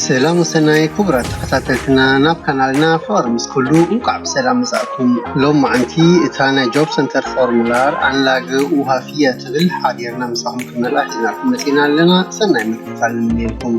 ሰላም ወሰናይ ክቡራት ተኸታተልትና፣ ናብ ካናልና ፋወር ምስ ኩሉ እንቋዕ ብሰላም መጻእኩም። ሎም መዓንቲ እታ ናይ ጆብ ሰንተር ፎርሙላር ኣንላገ ኡሃፍያ ትብል ሓቢርና ምሳኹም ክንመልኣ ሒዝናልኩም መጺና ኣለና። ሰናይ ምክትታል ንምንየልኩም።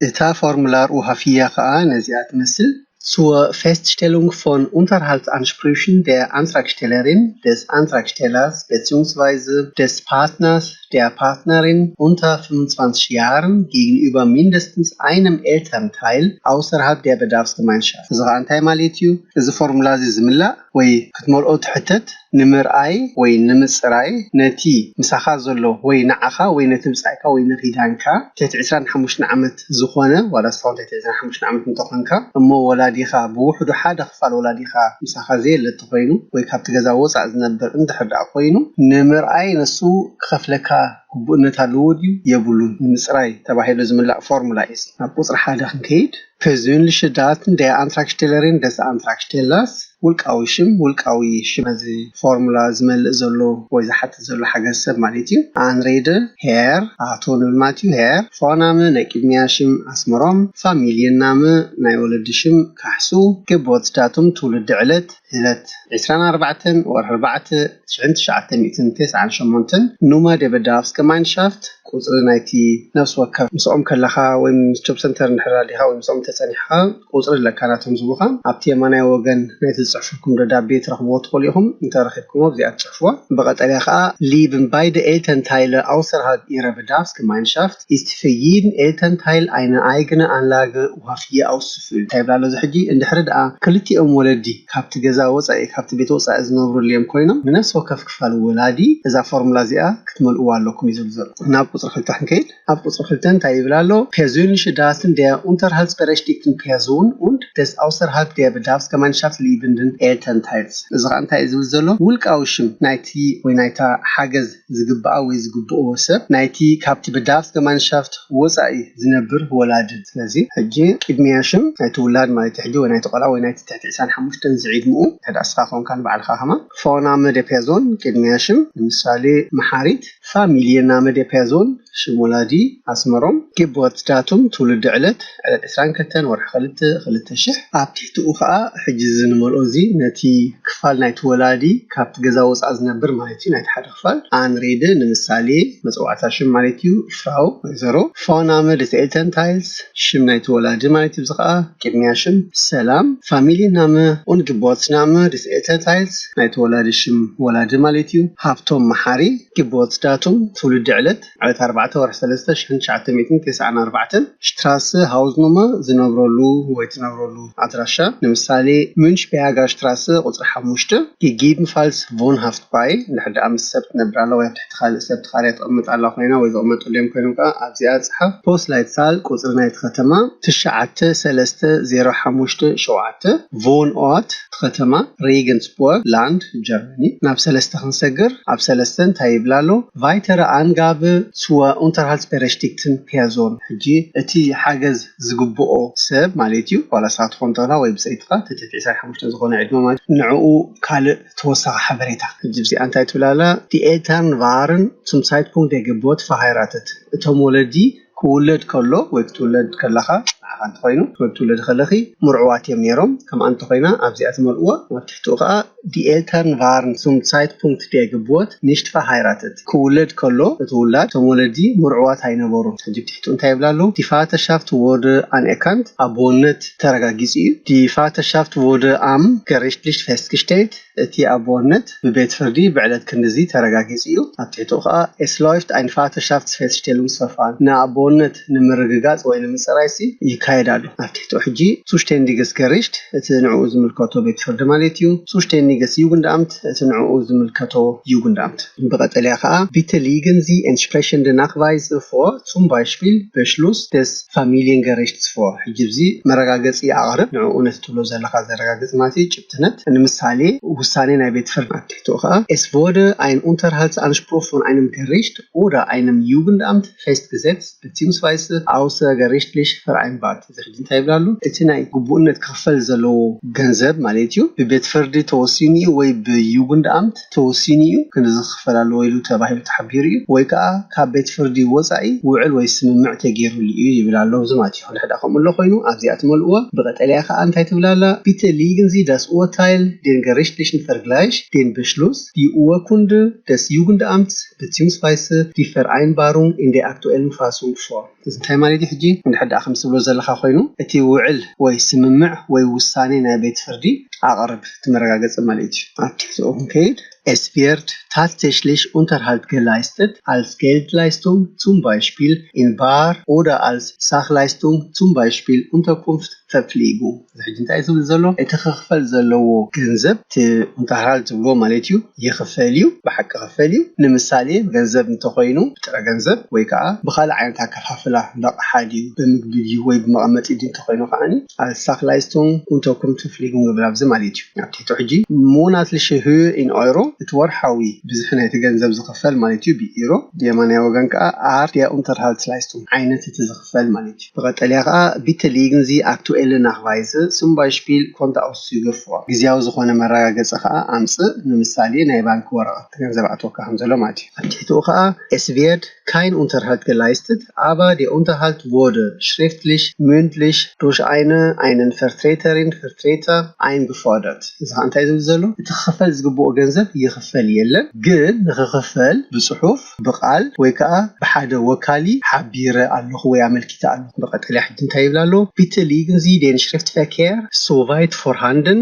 እታ ፎርሙላር ኡሃፍያ ከኣ ነዚኣ ትመስል። Zur Feststellung von Unterhaltsansprüchen der Antragstellerin, des Antragstellers beziehungsweise des Partners, der Partnerin unter fünfundzwanzig Jahren gegenüber mindestens einem Elternteil außerhalb der Bedarfsgemeinschaft. እዚ ኸዓ እንታይ ማለት እዩ? እዚ ፎርሙላ እዚ ዝምላእ ወይ ክትመልኦ ትሕተት ንምርኣይ ወይ ንምፅራይ ነቲ ምሳኻ ዘሎ ወይ ንዓኻ ወይ ነቲ ብፃይካ ወይ ንኺዳንካ ትሕቲ ዕስራን ሓሙሽተን ዓመት ዝኾነ ዋላ እስኻ እውን ትሕቲ ዕስራን ሓሙሽተን ዓመት እንተኾንካ እሞ ወላዲኻ ብውሕዱ ሓደ ክፋል ወላዲኻ ምሳኻ ዘየለ እንተኾይኑ ወይ ካብቲ ገዛ ወፃእ ዝነብር እንድሕር ደኣ ኮይኑ ንምርኣይ ንሱ ክኸፍለካ ግቡእነት ኣለዎ ድዩ የብሉን ንምፅራይ ተባሂሉ ዝምላእ ፎርሙላ እዩ። ናብ ቁፅሪ ሓደ ክንከይድ። Persönliche Daten der Antragstellerin, des Antragstellers፣ ውልቃዊ ሽም፣ ውልቃዊ ሽም ነዚ ፎርሙላ ዝመልእ ዘሎ ወይ ዝሓትት ዘሎ ሓገዝ ሰብ ማለት እዩ። Anrede፣ ሄር፣ ኣቶ ንብል ማለት እዩ። ሄር፣ Vorname፣ ናይ ቅድሚያ ሽም ኣስመሮም፣ Familienname፣ ናይ ወለዲ ሽም ካሕሱ፣ Geburtsdatum፣ ትውልዲ ዕለት፣ ዕለት ዕስራን ኣርባዕተን ወርሒ ኣርባዕተ ሽሕን ትሽዓተ ሚእትን ተስዓን ሸሞንተን፣ Nummer der Bedarfsgemeinschaft፣ ቁፅሪ ናይቲ ነፍሲ ወከፍ ምስኦም ከለኻ ወይ ምስ ጆብ ሰንተር እንድሕር ኣሊኻ ወይ ምስኦም እንተፀኒሕኻ ቁፅሪ ኣለካ ናቶም ዝቡኻ ኣብቲ የማናይ ወገን ናይቲ ዝፅሕፉልኩም ደብዳቤ ትረኽብዎ ትኽእሉ ኢኹም። እንተረኺብኩሞ ኣብዚኣ ትፅሕፍዋ። ብቐጠልያ ከዓ Leben beide Elternteile außerhalb ihrer Bedarfsgemeinschaft ist für jeden Elternteil eine eigene Anlage ኡሃፍያ ኣውስፍል እንታይ ይብላ ኣሎ እዚ ሕጂ እንድሕሪ ደኣ ክልቲኦም ወለዲ ካብቲ ገዛ ወፃኢ ካብቲ ቤት ወፃኢ ዝነብሩ እዮም ኮይኖም ንነፍሲ ወከፍ ክፋል ወላዲ እዛ ፎርሙላ እዚኣ ክትመልእዋ ኣለኩም እዩ ዝብል ዘሎ። ናብ ቁፅሪ ክልተ ክንከይድ። ኣብ ቁፅሪ ክልተ እንታይ ይብል ኣሎ? Persönliche Daten der unterhaltsberechtigten Person und des außerhalb der Bedarfsgemeinschaft lebenden Elternteils። እዚ ከዓ እንታይ እዩ ዝብል ዘሎ? ውልቃዊ ሽም ናይቲ ወይ ናይታ ሓገዝ ዝግብኣ ወይ ዝግብኦ ሰብ ናይቲ ካብቲ Bedarfsgemeinschaft ወፃኢ ዝነብር ወላድን። ስለዚ ሕጂ ቅድሚያ ሽም ናይቲ ውላድ ማለት እዩ ሕጂ ወይ ናይቲ ቆልዓ ወይ ናይቲ ትሕቲ ዕስራን ሓሙሽተን ዝዕድምኡ ሕዳ እስኻ ኮንካ ንባዕልኻ ከማ Vorname der Person ቅድሚያ ሽም ንምሳሌ መሓሪት Familienname der Person ሽም ወላዲ ኣስመሮም Geburtsdatum ትውልዲ ዕለት ዕለት ዕስራን ክልተን ወርሒ ክልተ ክልተ ሽሕ ኣብ ትሕትኡ ከዓ ሕጂ እዚ ንመልኦ እዚ ነቲ ክፋል ናይቲ ወላዲ ካብቲ ገዛ ወፃእ ዝነብር ማለት እዩ ናይቲ ሓደ ክፋል Anrede ንምሳሌ መፀዋዕታ ሽም ማለት እዩ ፍራው ወይዘሮ Vorname des Elternteils ሽም ናይቲ ወላዲ ማለት እዩ እዚ ከዓ ቅድሚያ ሽም ሰላም Familienname und Geburtsname des Elternteils ናይቲ ወላዲ ሽም ወላዲ ማለት እዩ ሃብቶም መሓሪ Geburtsdatum ትውልዲ ዕለት ዕለት ኣርባዕተ ወርሒ ሰለስተ ሽሕን ትሽዓተ ሚእትን ተስዓን ኣርባዕተን Straße Hausnummer ዝነብረሉ ወይ ትነብረሉ ኣድራሻ ንምሳሌ Münchberger Straße ቁፅሪ ሓሙሽተ gegebenfalls wohnhaft bei እንድሕር ደኣ ምስ ሰብ ትነብር ኣላ ወይ ኣብ ትሕቲ ካልእ ሰብ ተኻርያ ትቕምጥ ኣላ ኮይና ወይ ዘቕመጡ ድዮም ኮይኖም ከዓ ኣብዚኣ ፅሓፍ Postleitzahl ቁፅሪ ናይቲ ከተማ ትሽዓተ ሰለስተ ዜሮ ሓሙሽተ ሸውዓተ Wohnort ከተማ Regensburg Land Germany ናብ ሰለስተ ክንሰግር ኣብ ሰለስተ እንታይ ይብል ኣሎ Weitere Angabe zur unterhaltsberechtigten Person ሕጂ እቲ ሓገዝ ዝግብኦ ሰብ ማለት እዩ ዋላ ስኻ ትኾን ተላ ወይ ብፀይትኻ ትሕቲ ዕስራን ሓሙሽተን ዝኾነ ዕድመ ማለት ንዕኡ ካልእ ተወሳኺ ሓበሬታ ሕጂ እዚኣ እንታይ ትብል ኣላ Die Eltern waren zum Zeitpunkt der Geburt verheiratet እቶም ወለዲ ክውለድ ከሎ ወይ ክትውለድ ከለኻ ንዓኻ እንተኾይኑ ወይ ክትውለድ ከለኺ ምርዕዋት እዮም ነይሮም ከምኣ እንተኾይና ኣብዚኣ ትመልእዎ ኣብ ትሕትኡ ከዓ Die Eltern waren zum Zeitpunkt der Geburt nicht verheiratet ክውለድ ከሎ እቲ ውላድ እቶም ወለዲ ምርዕዋት ኣይነበሩን ሕጂ ትሕትኡ እንታይ ይብላ ኣለዉ Die Vaterschaft wurde anerkannt ኣቦነት ተረጋጊጹ እዩ Die Vaterschaft wurde am gerichtlich festgestellt እቲ ኣቦነት ብቤት ፍርዲ ብዕለት ክንድዚ ተረጋጊጹ እዩ ኣብ ትሕትኡ ከዓ Es läuft ein Vaterschaftsfeststellungsverfahren ንኣቦነት ንምርግጋጽ ወይ ንምጽራይሲ ይካየድ ኣሎ ኣብ ትሕትኡ ሕጂ Zuständiges Gericht እቲ ንዕኡ ዝምልከቶ ቤት ፍርዲ ማለት እዩ Zuständiges Jugendamt እቲ ንዕኡ ዝምልከቶ Jugendamt ብቐጠልያ ከዓ Bitte legen Sie entsprechende Nachweise vor zum Beispiel Beschluss des Familiengerichts vor ሕጂ እዚ መረጋገፂ ኣቕርብ ንዕኡ ነቲ ትብሎ ዘለኻ ዘረጋግፅ ማለት እዩ ጭብጥነት ንምሳሌ ውሳኔ ናይ ቤት ፍርዲ ኣብ ትሕትኡ ከዓ Es wurde ein Unterhaltsanspruch von einem Gericht oder einem Jugendamt festgesetzt beziehungsweise außergerichtlich vereinbart። እዚ ሕጂ እንታይ ይብል ኣሎ? እቲ ናይ ግቡእነት ክኽፈል ዘለዎ ገንዘብ ማለት እዩ፣ ብቤት ፍርዲ ተወሲኑ እዩ ወይ ብዩጉንድኣምት ተወሲኑ እዩ፣ ክንዲ ዝኽፈል ኣለዎ ኢሉ ተባሂሉ ተሓቢሩ እዩ፣ ወይ ከዓ ካብ ቤት ፍርዲ ወፃኢ ውዕል ወይ ስምምዕ ተገይሩሉ እዩ ይብል ኣሎ። እዚ ማለት እዩ። ሕድሕዳ ከምኡ ኣሎ ኮይኑ ኣብዚኣ ትመልእዎ። ብቐጠልያ ከዓ እንታይ ትብል ኣላ? Bitte legen Sie das Urteil, den gerichtlichen Vergleich, den Beschluss, die Urkunde des Jugendamts beziehungsweise die Vereinbarung in der aktuellen Fassung vor. እዚ እንታይ ማለት እዩ? ሕጂ እንድሕር ደኣ ከም ትብሎ ዘለኻ ኮይኑ እቲ ውዕል ወይ ስምምዕ ወይ ውሳኔ ናይ ቤት ፍርዲ ኣቕርብ፣ እቲ መረጋገፂ ማለት እዩ። ኣብ ትሕትኡ ክንከይድ፣ es wird tatsächlich Unterhalt geleistet als Geldleistung, zum Beispiel in bar oder als Sachleistung, zum Beispiel Unterkunft, Verpflegung. እዚ ሕጂ እንታይ ዝብል ዘሎ? እቲ ክኽፈል ዘለዎ ገንዘብ፣ እቲ Unterhalt ዝብልዎ ማለት እዩ፣ ይኽፈል እዩ፣ ብሓቂ ክፈል እዩ። ንምሳሌ ገንዘብ እንተኾይኑ ብጥረ ገንዘብ ወይ ከዓ ብኻልእ ዓይነት ኣከፋፍላ፣ ብኣቕሓ ድዩ፣ ብምግቢ ድዩ ወይ ብመቐመጢ ድዩ እንተኾይኑ ከዓኒ፣ als Sachleistung, Unterkunft, Verpflegung ይብል ኣብዚ ማለት እዩ። ኣብ ትሕቱ ሕጂ monatliche Höhe in Euro፣ እቲ ወርሓዊ ብዝሒ ናይቲ ገንዘብ ዝኽፈል ማለት እዩ ብኢሮ። ብየማናይ ወገን ከዓ Art der Unterhaltsleistung፣ ዓይነት እቲ ዝኽፈል ማለት እዩ። ብቐጠልያ ከዓ Bitte legen Sie aktuelle Nachweise, zum Beispiel Kontoauszüge vor። ግዝያዊ ዝኾነ መረጋገፂ ከዓ ኣምፅእ፣ ንምሳሌ ናይ ባንክ ወረቐት፣ ገንዘብ ኣትወካ ከም ዘሎ ማለት እዩ። ኣብ ትሕትኡ ከዓ es wird kein Unterhalt geleistet, aber der Unterhalt wurde schriftlich, mündlich durch eine, einen Vertreterin, Vertreter eingefordert። እዚ ከዓ እንታይ ዝብል ዘሎ? እቲ ክኽፈል ዝግብኦ ገንዘብ ይኽፈል የለን፣ ግን ንኽኽፈል ብፅሑፍ፣ ብቓል ወይ ከዓ ብሓደ ወካሊ ሓቢረ ኣለኹ ወይ ኣመልኪተ ኣለኹ። ብቐጠልያ ሕጂ እንታይ ይብል ኣሎ? Bitte legen Sie den Schriftverkehr soweit vorhanden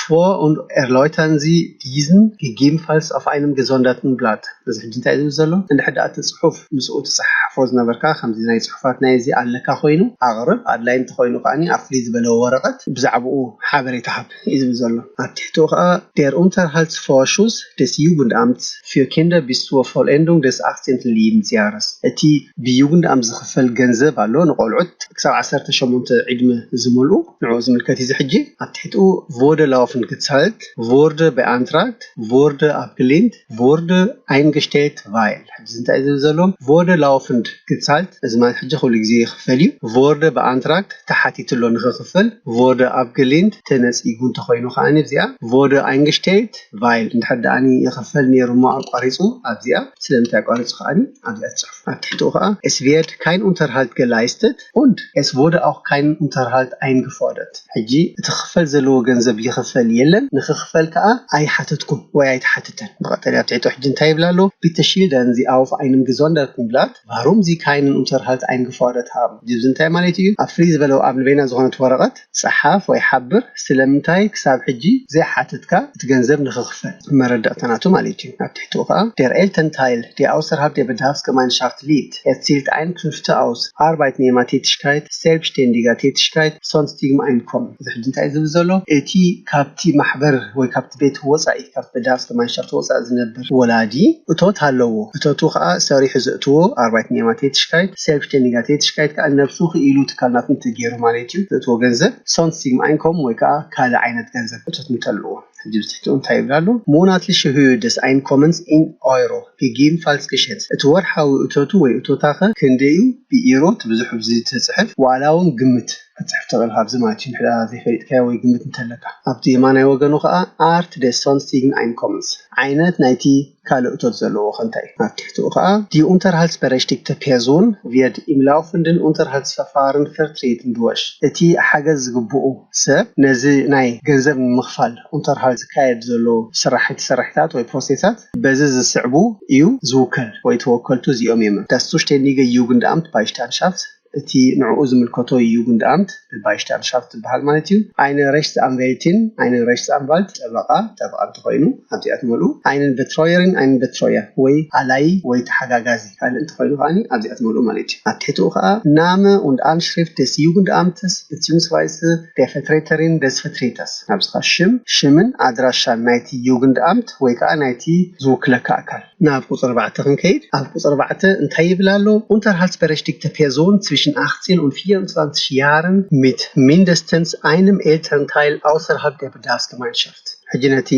vor und erläutern Sie diesen gegebenenfalls auf einem gesonderten Blatt. እዚ ሕጂ እንታይ ዝብል ዘሎ? እንድሕር ደኣ እቲ ፅሑፍ ምስኡ ትፅሓፎ ዝነበርካ፣ ከምዚ ናይ ፅሑፋት ናይ እዚ ኣለካ ኮይኑ ኣቕርብ፣ ኣድላይ እንተኮይኑ ከዓኒ ኣብ ፍልይ ዝበለ ወረቐት ብዛዕባኡ ሓበሬታ ሃብ እዩ ዝብል ዘሎ። ኣብ ትሕትኡ ከዓ Der Unterhaltsvorschuss des Jugendamts für Kinder bis zur Vollendung des achtzehnten Lebensjahres። እቲ ብዩጉንድኣምት ዝኽፈል ገንዘብ ኣሎ ንቆልዑት ክሳብ ዓሰርተ ሸሞንተ ዕድመ ዝመልኡ፣ ንዕኡ ዝምልከት እዩ። እዚ ሕጂ ኣብ ትሕትኡ wurde laufend gezahlt, wurde beantragt, wurde abgelehnt, wurde eingestellt, weil። ሕጂ እንታይ ዝብል ዘሎ? Wurde laufend gezahlt። እዚ ማለት ሕጂ ኩሉ ግዜ ይኽፈል እዩ። Wurde beantragt፣ ተሓቲቱ ኣሎ ንኽኽፈል። Wurde abgelehnt፣ ተነፂጉ እንተኾይኑ ከዓኒ እዚኣ። Wurde eingestellt፣ weil፣ እንድሕር ደኣኒ ይኽፈል ነይሩ እሞ ኣቋሪፁ ኣብዚኣ። ስለምንታይ ኣቋሪፁ ከዓኒ ኣብዚኣ ትፅሑፍ። ኣብ ትሕትኡ ከዓ es wird kein Unterhalt geleistet und es wurde auch kein Unterhalt eingefordert። ሕጂ እቲ ክኽፈል ዘለዎ ገንዘብ ይኽፈል የለን፣ ንኽኽፈል ከዓ ኣይሓተትኩን ወይ ኣይተሓተተን። ብቐጠልያ ኣብ ትሕትኡ ሕጂ እንታይ ይብል ኣሎ? Bitte schildern Sie auf einem gesonderten Blatt, warum Sie keinen Unterhalt eingefordert haben። እዚ እንታይ ማለት እዩ? ኣብ ፍልይ ዝበለ ኣብ ንበይና ዝኾነት ወረቐት ጸሓፍ ወይ ሓብር ስለምንታይ ክሳብ ሕጂ ዘይሓተትካ እቲ ገንዘብ ንኽኽፈል፣ መረዳእታ ናቱ ማለት እዩ። ኣብ ትሕትኡ ከዓ Der Elternteil, der außerhalb der Bedarfsgemeinschaft lebt, erzielt Einkünfte aus Arbeitnehmertätigkeit, selbstständiger Tätigkeit, sonstigem Einkommen። እዚ ሕጂ እንታይ ዝብል ዘሎ? እቲ ካብቲ ማሕበር ወይ ካብቲ ቤት ወፃኢ፣ ካብ Bedarfsgemeinschaft ወፃኢ ዝነብር ወላዲ እቶት ኣለዎ። እቶቱ ከዓ ሰሪሑ ዘእትዎ Arbeitnehmertätigkeit፣ selbstständiger Tätigkeit ከዓ ነብሱ ክኢሉ ትካል ናቱ እንተገይሩ ማለት እዩ። ዘእትዎ ገንዘብ sonstigem Einkommen ወይ ከዓ ካልእ ዓይነት ገንዘብ እቶት እንተለዎ። ሕጂ ብትሕትኡ እንታይ ይብል ኣሎ? Monatliche Höhe des Einkommens in Euro, gegebenenfalls geschätzt። እቲ ወርሓዊ እቶቱ ወይ እቶታኸ ክንደይ እዩ? ብኢሮ፣ እቲ ብዙሕ ኣብዚ ትፅሕፍ፣ ዋላ እውን ግምት ክትፅሕፍ ትኽእል፣ ካብዚ ማለት እዩ። ንሕዳ ዘይፈሊጥካዮ ወይ ግምት እንተለካ። ኣብቲ የማናይ ወገኑ ከዓ Art des sonstigen Einkommens፣ ዓይነት ናይቲ ካልእ እቶት ዘለዎ ከ እንታይ እዩ? ኣብ ትሕትኡ ከዓ Die unterhaltsberechtigte Person wird im laufenden Unterhaltsverfahren vertreten durch። እቲ ሓገዝ ዝግብኡ ሰብ ነዚ ናይ ገንዘብ ንምኽፋል Unterhalt ዝካየድ ዘሎ ስራሕቲ፣ ስራሕታት ወይ ፕሮሴሳት በዚ ዝስዕቡ እዩ ዝውከል ወይ ተወከልቱ እዚኦም እዮም። Das zuständige Jugendamt Beistandschaft፣ እቲ ንዕኡ ዝምልከቶ Jugendamt Beistandschaft ዝበሃል ማለት እዩ። Eine Rechtsanwältin፣ eine Rechtsanwalt፣ ጠበቓ፣ ጠበቓ እንተኾይኑ ኣብዚኣ ትመልኡ። Einen Betreuerin፣ einen Betreuer፣ ወይ ኣላይ ወይ ተሓጋጋዚ ካልእ እንተኾይኑ ከዓኒ ኣብዚኣ ትመልኡ ማለት እዩ። ኣብ ትሕትኡ ከዓ Name und Anschrift des Jugendamtes beziehungsweise der Vertreterin des Vertreters፣ ኣብዚ ከዓ ሽም፣ ሽምን ኣድራሻን ናይቲ Jugendamt ወይ ከዓ ናይቲ ዝውክለካ ኣካል። ናብ ቁፅሪ ኣርባዕተ ክንከይድ፣ ኣብ ቁፅሪ ኣርባዕተ እንታይ ይብል ኣሎ? Unterhaltsberechtigte Person zwischen achtzehn und vierundzwanzig Jahren mit mindestens einem Elternteil außerhalb der Bedarfsgemeinschaft። ሕጂ ነቲ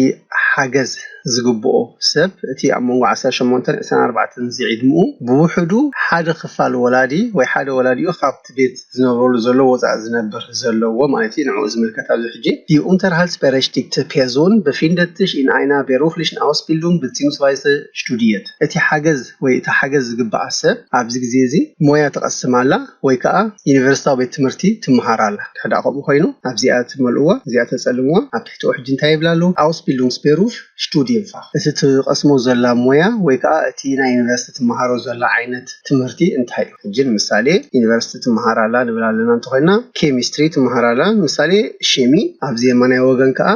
ሓገዝ ዝግብኦ ሰብ፣ እቲ ኣብ መንጎ ዓሰርተ ሸሞንተን ዕስራን ኣርባዕተን ዝዕድምኡ ብውሕዱ ሓደ ክፋል ወላዲ ወይ ሓደ ወላዲኡ ካብቲ ቤት ዝነብረሉ ዘሎ ወፃእ ዝነብር ዘለዎ ማለት እዩ። ንዕኡ ዝምልከት ኣብዚ ሕጂ die Unterhaltsberechtigte Person befindet sich in einer beruflichen Ausbildung beziehungsweise studiert። እቲ ሓገዝ ወይ እቲ ሓገዝ ዝግባኣ ሰብ ኣብዚ ግዜ እዚ ሞያ ትቐስም ኣላ ወይ ከዓ ዩኒቨርሲታዊ ቤት ትምህርቲ ትመሃር ኣላ። ድሕዳ ከምኡ ኮይኑ ኣብዚኣ ትመልእዋ፣ እዚኣ ተፀልምዋ። ኣብ ትሕቲኡ ሕጂ እንታይ ይብላ ኣለዉ? Ausbildungsberuf Studienfach። እቲ ትቐስሞ ዘላ ሞያ ወይ ከዓ እቲ ናይ ዩኒቨርሲቲ ትመሃሮ ዘላ ዓይነት ትምህርቲ እንታይ እዩ? ሕጂ ንምሳሌ ዩኒቨርሲቲ ትመሃር ኣላ ንብል ኣለና እንተኮይና፣ ኬሚስትሪ ትመሃር ኣላ ንምሳሌ፣ ሺሚ። ኣብዚ የማናይ ወገን ከዓ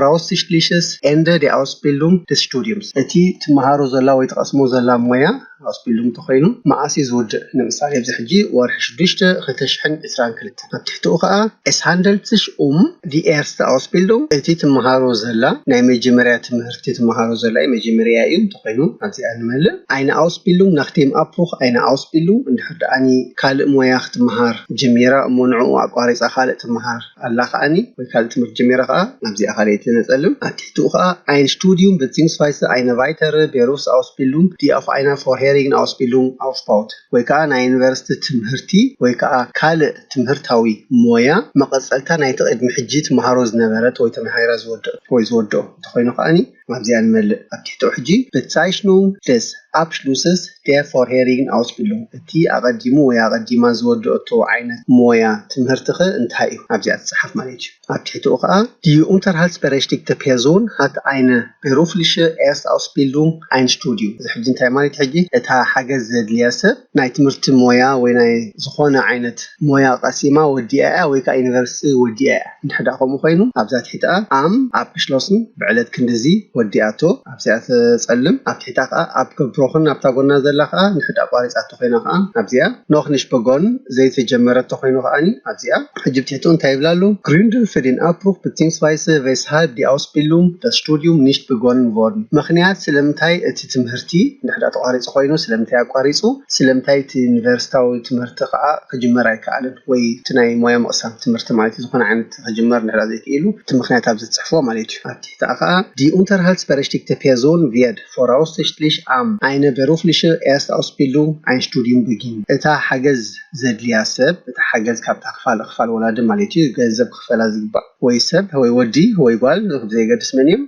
voraussichtliches Ende der Ausbildung des Studiums። እቲ ትመሃሮ ዘላ ወይ ትቐስሞ ዘላ ሞያ ኣውስቢልዱንግ እንተኮይኑ መዓስ እዩ ዝውድእ? ንምሳሌ ኣብዚ ሕጂ ወርሒ ሽዱሽተ ክልተ ሽሕን ዕስራን ክልተን። ኣብ ትሕቲኡ ከዓ es handelt sich um die erste Ausbildung፣ እቲ ትመሃሮ ዘላ ናይ መጀመርያ ትምህርቲ ትመሃሮ ዘላ መጀመርያ እዩ እንተኮይኑ ኣብዚኣ ንመልእ። Eine Ausbildung nach dem Abbruch einer Ausbildung፣ እንድሕር ደኣኒ ካልእ ሞያ ክትመሃር ጀሚራ እሞ ንዕኡ ኣቋሪፃ ካልእ ትመሃር ኣላ ከዓኒ ወይ ካልእ ትምህርቲ ጀሚራ ከዓ ኣብዚኣ ካልኣይቲ ነፀልም። ኣብ ትሕቲኡ ከዓ ein Studium beziehungsweise eine weitere Berufsausbildung, die auf einer vorherigen Ausbildung aufbaut፣ ወይ ከዓ ናይ ዩኒቨርሲቲ ትምህርቲ ወይ ከዓ ካልእ ትምህርታዊ ሞያ መቐፀልታ ናይቲ ቅድሚ ሕጂ ትመሃሮ ዝነበረት ወይ ተመሃራ ዝወደኦ ወይ ዝወደኦ እንተኮይኑ ከዓኒ ኣብዚኣ ንመልእ። ኣብ ትሕቲኡ ሕጂ Bezeichnung des Abschlusses der vorherigen Ausbildung፣ እቲ ኣቐዲሙ ወይ ኣቐዲማ ዝወደኦቶ ዓይነት ሞያ ትምህርትኸ እንታይ እዩ? ኣብዚኣ ትፅሓፍ ማለት እዩ። ኣብ ትሕቲኡ ከዓ die unterhaltsberechtigte Person hat eine berufliche Erstausbildung, ein Studium። እዚ ሕጂ እንታይ ማለት ሕጂ እታ ሓገዝ ዘድልያ ሰብ ናይ ትምህርቲ ሞያ ወይ ናይ ዝኾነ ዓይነት ሞያ ቀሲማ ወዲኣ እያ ወይ ከዓ ዩኒቨርሲቲ ወዲኣ እያ። እንድሕዳ ከምኡ ኮይኑ ኣብዛ ትሕቲኣ am abgeschlossen ብዕለት ክንድዚ ወዲኣቶ ኣብዚኣ ትፀልም። ኣብ ትሕታ ከዓ abgebrochen ኣብታ ጎና ዘላ ከዓ እንድሕዳ ኣቋሪፃቶ ኮይና ከዓ ኣብዚኣ noch nicht begonnen ዘይተጀመረቶ ኮይኑ ከዓኒ ኣብዚኣ ሕጂ ብትሕቱ እንታይ ይብላ ኣለዉ? Gründe für den Abbruch beziehungsweise weshalb die Ausbildung, das Studium nicht begonnen worden። ምክንያት ስለምንታይ እቲ ትምህርቲ እንድሕዳ ተቋሪፁ ኮይኑ ስለምንታይ ኣቋሪፁ፣ ስለምንታይ እቲ ዩኒቨርሲታዊ ትምህርቲ ከዓ ክጅመር ኣይከኣልን ወይ እቲ ናይ ሞያ ምቕሳም ትምህርቲ ማለት እዩ ዝኾነ ዓይነት ክጅመር እንድሕዳ ዘይክኢሉ እቲ ምክንያት ኣብዚ ትፅሕፎ ማለት እዩ። ኣብ ትሕታ ከዓ die unterhaltsberechtigte Person wird voraussichtlich am eine berufliche Erstausbildung, ein Studium beginnen። እታ ሓገዝ ዘድልያ ሰብ እታ ሓገዝ ካብታ ክፋል ክፋል ወላዲ ማለት እዩ ገንዘብ ክፈላ ዝግባእ ወይ ሰብ ወይ ወዲ ወይ ጓል ዘይገድስ መን እዮም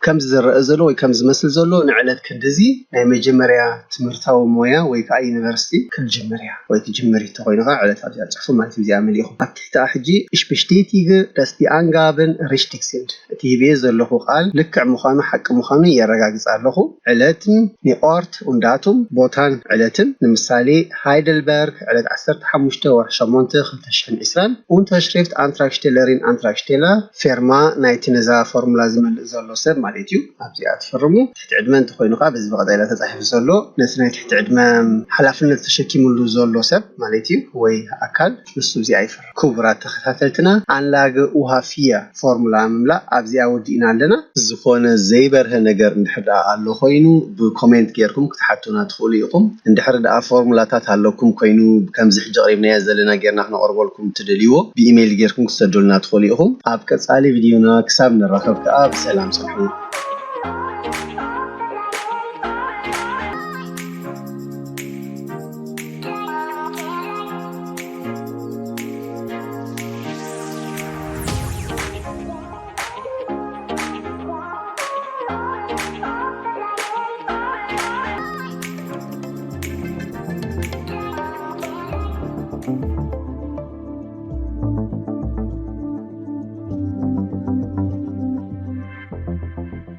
ከምዚ ዝረአ ዘሎ ወይ ከም ዝመስል ዘሎ ንዕለት ክንድዚ ናይ መጀመርያ ትምህርታዊ ሞያ ወይ ከዓ ዩኒቨርሲቲ ክትጅምር እያ ወይ ትጅምር እንተኮይኑ ከዓ ዕለት ኣብዚኣ ፅሕፉ ማለት እዩ። እዚኣ መሊእኹም ኣብ ትሕቲኣ ሕጂ ich bestätige dass die Angaben richtig sind። እቲ ሂብየ ዘለኹ ቃል ልክዕ ምዃኑ ሓቂ ምዃኑ የረጋግፅ ኣለኹ። ዕለትን ንኦርት und Datum ቦታን ዕለትን ንምሳሌ ሃይደልበርግ ዕለት ዓሰርተ ሓሙሽተ ወርሒ ሸሞንተ ክልተ ሽሕን ዕስራን Unterschrift Antragstellerin Antragsteller ፌርማ ናይቲ ነዛ ፎርሙላ ዝመልእ ዘሎ ሰብ ማለት እዩ። ኣብዚኣ ትፍርሙ። ትሕቲ ዕድመ እንተኮይኑ ከዓ በዚ ብቀፃኢላ ተፃሒፉ ዘሎ ነቲ ናይ ትሕቲ ዕድመ ሓላፍነት ተሸኪሙሉ ዘሎ ሰብ ማለት እዩ ወይ ኣካል ንሱ እዚኣ ይፍርም። ክቡራት ተኸታተልትና ኣንላገ ኡሃፍያ ፎርሙላ ምምላእ ኣብዚኣ ወዲእና ኣለና። ዝኾነ ዘይበርሀ ነገር እንድሕር ደኣ ኣሎ ኮይኑ ብኮሜንት ጌርኩም ክትሓቱና ትኽእሉ ኢኹም። እንድሕር ደኣ ፎርሙላታት ኣለኩም ኮይኑ ከምዚ ሕጂ ኣቕሪብናዮ ዘለና ጌርና ክነቕርበልኩም ትደልይዎ ብኢሜይል ጌርኩም ክትሰዱልና ትኽእሉ ኢኹም። ኣብ ቀጻሊ ቪድዮና ክሳብ ንራኸብ ከኣ ብሰላም ጽንሑ።